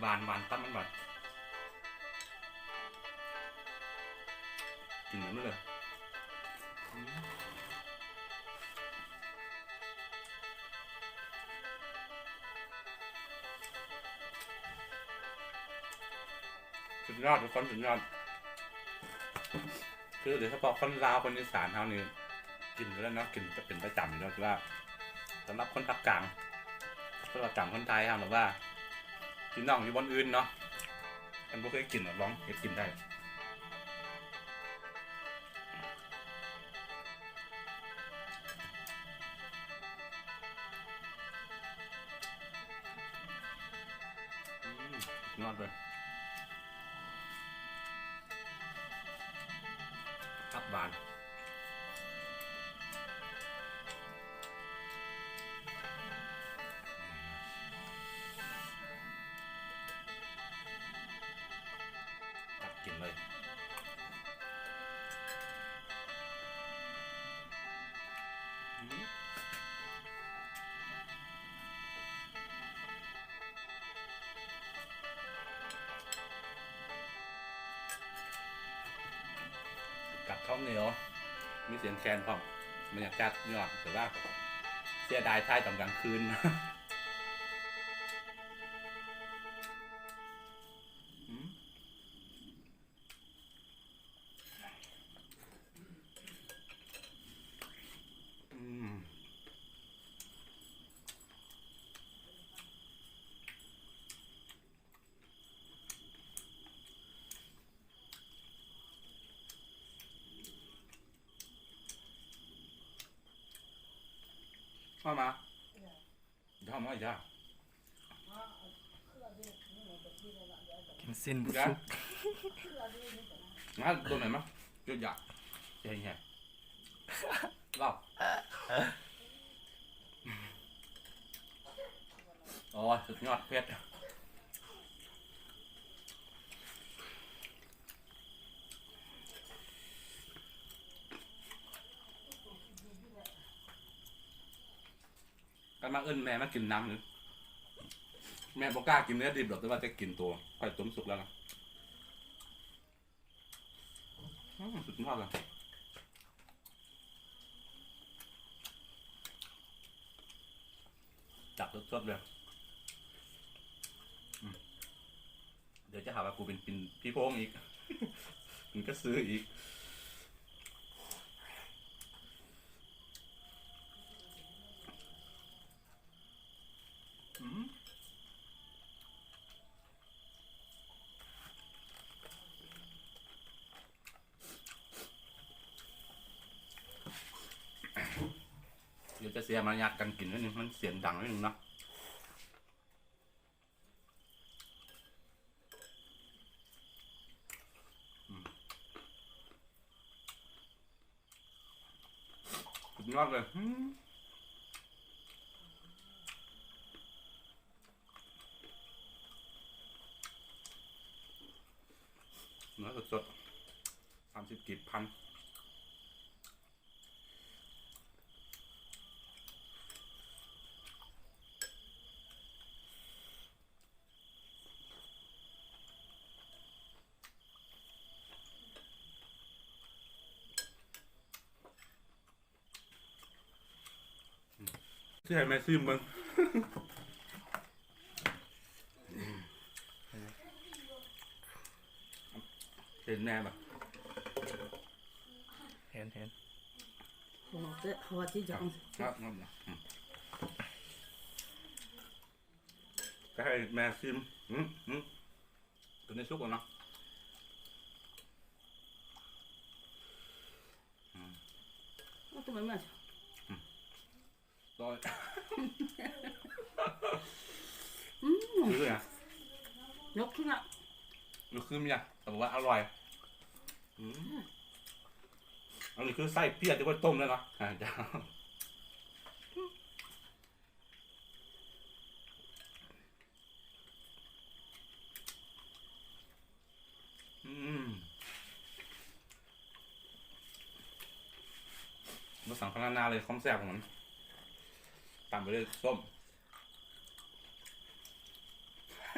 ຫວານ ຫວານ ຕັບມັນຫວານ ກິນແບບນີ້ເລີຍ. ອືມ ສຸດຍອດ ທຸກຄົນ ສຸດຍອດ. ຄືໂດຍສະເພາະຄົນລາວ ຄົນອີສານເຮົານີ້ ກິນຢູ່ແລ້ວເນາະ ກິນເປັນປະຈຳຢູ່ແລ້ວ. ແຕ່ວ່າສຳລັບຄົນພາກກາງ ຄົນພາກກາງ ຄົນໄທເຮົາ ຫຼືວ່າພີ່ນ້ອງຢູ່ບ່ອນອື່ນເນາະ ຄັນບໍ່ເຄີຍກິນ ລອງເຮັດກິນໄດ້. ອືມ ຍອດເລີຍ ຕັບຫວານ. ຕັກກິນເລີຍ. ອືມ ກັບເຂົ້າໜຽວ ມີສຽງແຄນພ້ອມ ບັນຍາກາດຍອດ ແຕ່ວ່າເສຍດາຍຖ່າຍຕອນກາງຄືນ. ອືມ ອືມ ພໍມາ ທຳມະຊາດ ກິນຊີ້ນບໍ່ສຸກ ມາ ໂຕໃໝ່ມາ ຈຸດຢາກ ເຮັດແຮງ ລາວ ໂອ້ຍ ສຸດຍອດ ເຜັດ. ກັນມາເອີ້ນແມ່ມາກິນນຳນີ້ ແມ່ບໍ່ກ້າກິນເນື້ອດິບດອກ ແຕ່ວ່າຈະກິນໂຕຂ້ອຍຕົ້ມສຸກແລ້ວນະ. ອືມ ສຸດຍອດເລີຍ ຈັບສົດໆເລີຍ. ອືມ ດຽວຈະຫາວ່າກູເປັນ ເປັນຜີໂພງອີກ ເປັນກະສືອີກ. ອືມ ດຽວຈະເສຍມາລະຍາດການກິນໜ້ອຍໜຶ່ງ ມັນສຽງດັງໜ້ອຍໜຶ່ງເນາະ. ອືມ ສຸດຍອດເລີຍ ອືມ ເນື້ອສົດໆ ສາມສິບກີບ ພັນ. ຊິໃຫ້ແມ່ຊີມເບິ່ງ ເຫັນແນ່ບໍ່? ເຫັນ ເຫັນ ເຮົາວ່າຊິຈະເອົາ ຈະໃຫ້ແມ່ຊີມ ອືມ ອືມ ຕົວນີ້ສຸກແລ້ວເນາະ ອືມ ເອົາຕົວໃໝ່ມາ ອືມ ອືມ ຄືຫຍັງ? ຍົກຂຶ້ນລະ ຍົກຂຶ້ນຫຍັງ? ແຕ່ວ່າອະລ່ອຍ ອືມ ອັນນີ້ຄືໄສ້ເປັ້ຍທີ່ເພິ່ນຕົ້ມແລ້ວເນາະ ອ່າ ເຈົ້າ. ອືມ ບໍ່ສັງພະລະນາເລີຍ ຄວາມແຊບຂອງມັນ ຕາມໄປດ້ວຍສົ້ມ.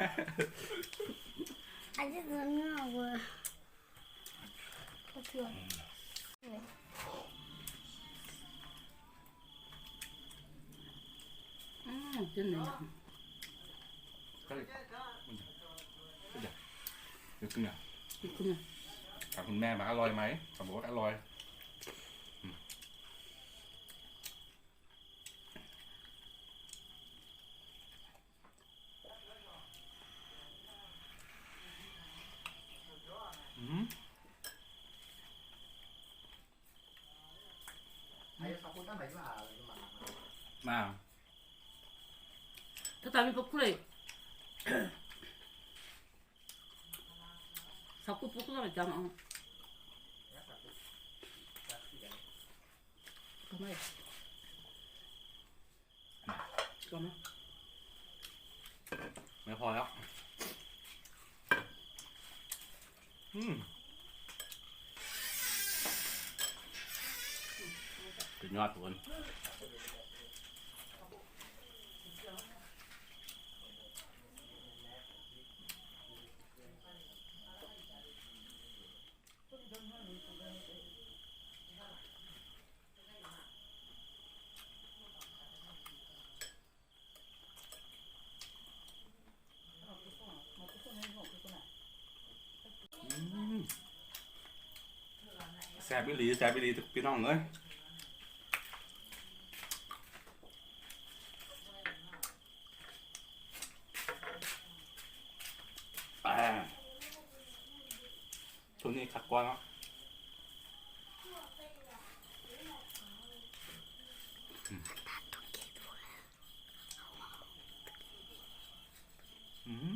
I just don't know what. What's your ອືມ ກິນເລີຍ ເອີຍ ເອີຍ ເອີຍ ກິນນະ ກິນນະ ຖາມຄຸນແມ່ວ່າອະລ່ອຍໄໝ? ເຂົາບອກວ່າອະລ່ອຍ. ອືມ ມາ ຖ້າຕາມມີປົກເລີຍ ສາວກຸດປຸກເລີຍຈຳເອົາ ກໍໄດ້ ກໍໄດ້ ໄມ່ພໍແລ້ວ. ອືມ ສຸດຍອດທຸກຄົນ. ອືມ ແຊບອີ່ຫຼີ ແຊບອີ່ຫຼີ ພີ່ນ້ອງເອີຍ. ອ່າ ໂຕນີ້ຄັກກວ່າເນາະ. ອືມ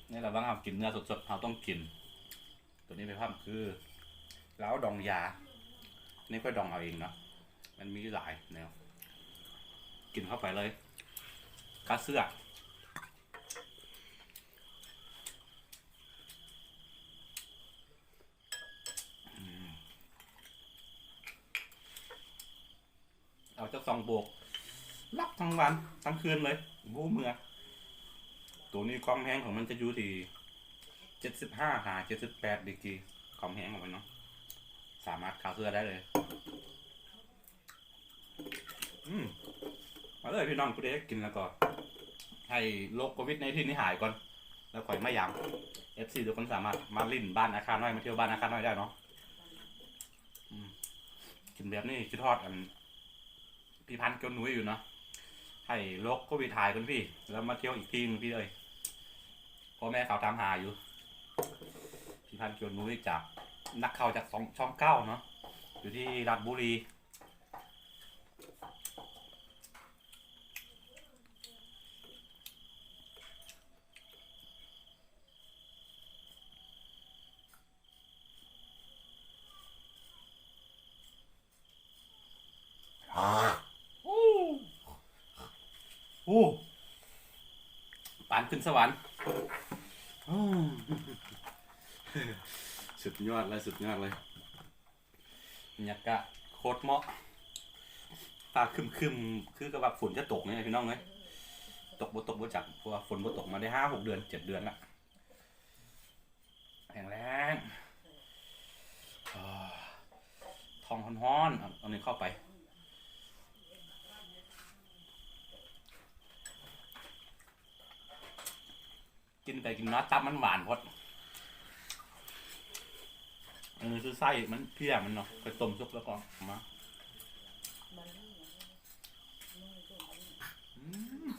ໃນລະຫວ່າງເຮົາກິນເນື້ອສົດໆ ເຮົາຕ້ອງກິນ ໂຕນີ້ໄປພ້ອມຄືລາວດອງຢາ ນີ້ຂ້ອຍດອງເອົາເອງເນາະ ມັນມີຫຼາຍແນວ ກິນເຂົ້າໄປເລີຍ ຂ້າເຊື່ອ. ອືມ ເອົາຈັກສອງໂບກ ຫຼັບທັງວັນທັງຄືນເລີຍ ບໍ່ເມື່ອຍ. ໂຕນີ້ຄວາມແຮງຂອງມັນຈະຢູ່ທີ່ເຈັດສິບຫ້າຫາເຈັດສິບແປດດີກຣີ ຄວາມແຮງຂອງມັນເນາະ ສາມາດຂ້າເຊື້ອໄດ້ເລີຍ. ອືມ ມາເລີຍພີ່ນ້ອງ ຜູ້ໃດຢາກກິນແລ້ວກໍໃຫ້ໂລກໂຄວິດໄນທີນນີ້ຫາຍກ່ອນ ແລ້ວຄ່ອຍມາຢາມ. ເອັຟຊີທຸກຄົນສາມາດມາຫຼິ້ນບ້ານອາຄານ້ອຍ ມາທ່ຽວບ້ານອາຄານ້ອຍໄດ້ເນາະ. ອືມ ກິນແບບນີ້ຄິດຮອດອັນ ພີ່ພັນ ກຽວນຸ້ຍຢູ່ເນາະ ໃຫ້ໂລກໂຄວິດຫາຍກ່ອນພີ່ ແລ້ວມາທ່ຽວອີກທີໜຶ່ງພີ່ເອີຍ. ພໍ່ແມ່ເຂົາຖາມຫາຢູ່ ພີ່ພັນ ກຽວນຸ້ຍ ຈາກ ນັກຂ່າວຈາກຊ່ອງ ຊ່ອງເກົ້າເນາະ ຢູ່ທີ່ລາດບຸລີ. ໂອ້ ໂອ້ ປານຂຶ້ນສະຫວັນ. ໂອ້ ສຸດຍອດເລີຍ ສຸດຍອດເລີຍ. ບັນຍາກາດໂຄດເໝາະ ຟ້າຄຶ້ມໆ ຄືກັບວ່າຝົນຈະຕົກນີ້ແຫຼະພີ່ນ້ອງເອີຍ. ຕົກບໍ່ຕົກບໍ່ຈັກ ເພາະວ່າຝົນບໍ່ຕົກມາໄດ້ຫ້າຫົກເດືອນ ເຈັດເດືອນລະ. ແຫ້ງແລ້ງ ທ້ອງຮ້ອນໆ ເອົາ ເອົານີ້ເຂົ້າໄປ. ກິນໄປກິນມາຕັບມັນຫວານໂພດ. ອັນນີ້ຄືໄສ້ມັນ ເພຍມັນເນາະ ໄປຕົ້ມສຸກແລ້ວກໍເອົາມາ. ອືມ.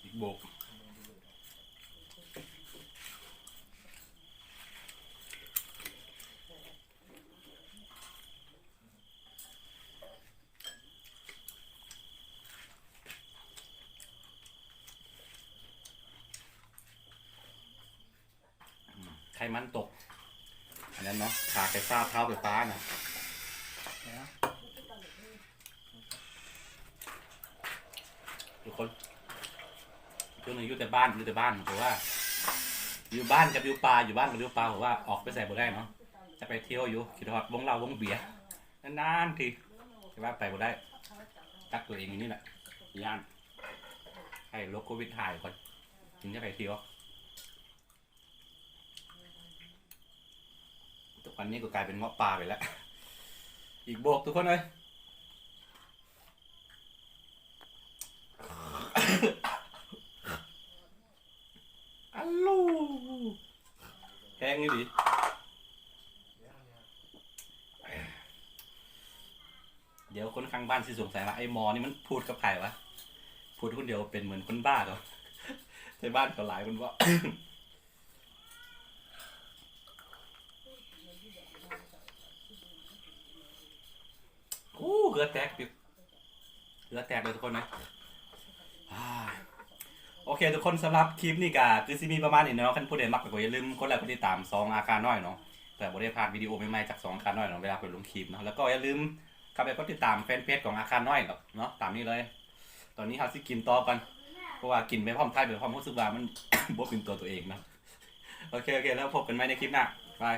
ອີກໂບກ. ໄຂມັນຕົກ ອັນນັ້ນເນາະ ຂາໄຟຟ້າ ທ້າວໄຟຟ້ານະ. ຄົນ ຊ່ວງນີ້ຢູ່ແຕ່ບ້ານ ຢູ່ແຕ່ບ້ານ ເພາະວ່າຢູ່ບ້ານກັບຢູ່ປ່າ ຢູ່ບ້ານກັບຢູ່ປ່າ ເພາະວ່າອອກໄປໃສບໍ່ໄດ້ເນາະ. ຈະໄປທ່ຽວຢູ່ ຄິດຮອດວົງເຫຼົ້າວົງເບຍ ນານໆທີ ແຕ່ວ່າໄປບໍ່ໄດ້ ກັກຕົວເອງຢູ່ນີ້ແຫຼະ ຢ້ານ ໃຫ້ໂລກໂຄວິດຫາຍກ່ອນ ຈຶ່ງຈະໄປທ່ຽວ. ທຸກວັນນີ້ກໍກາຍເປັນເງາະປ່າໄປແລ້ວ ອີກໂບກທຸກຄົນເອີຍ. ອັນລູ ແຮງອີ່ຫຼີ. ດຽວຄົນຂ້າງບ້ານຊິສົງໄສວ່າ ໄອ້ໝໍນີ້ມັນພູດກັບໃຜວະ? ພູດຄົນດຽວເປັນເໝືອນຄົນບ້າເນາະ. ໃນບ້ານເຂົາຫຼາຍຄົນເວົ້າ. ໂອ້ ເຫື່ອແຕກ ເຫື່ອແຕກເລີຍທຸກຄົນເອີຍ. ໂອເຄທຸກຄົນ ສຳລັບຄລິບນີ້ກະຄືຊິມີປະມານນີ້ເນາະ. ຄັນຜູ້ໃດມັກກໍຢ່າລືມກົດໄລກົດຕິດຕາມຊ່ອງອາຄານ້ອຍເນາະ ເພື່ອບໍ່ໄດ້ພາດວິດີໂອໃໝ່ໆຈາກຊ່ອງອາຄານ້ອຍເນາະ ເວລາຂ້ອຍລົງຄລິບເນາະ. ແລ້ວກໍຢ່າລືມເຂົ້າໄປກົດຕິດຕາມແຟນເພຈຂອງອາຄານ້ອຍເນາະ ຕາມນີ້ເລີຍ. ຕອນນີ້ເຮົາຊິກິນຕໍ່ກ່ອນ ເພາະວ່າກິນໄປພ້ອມ ຖ່າຍໄປພ້ອມ ຮູ້ສຶກວ່າມັນບໍ່ເປັນຕົວຕົວເອງເນາະ. ໂອເຄ ໂອເຄ ແລ້ວພົບກັນໃໝ່ໃນຄລິບໜ້າ ບາຍ.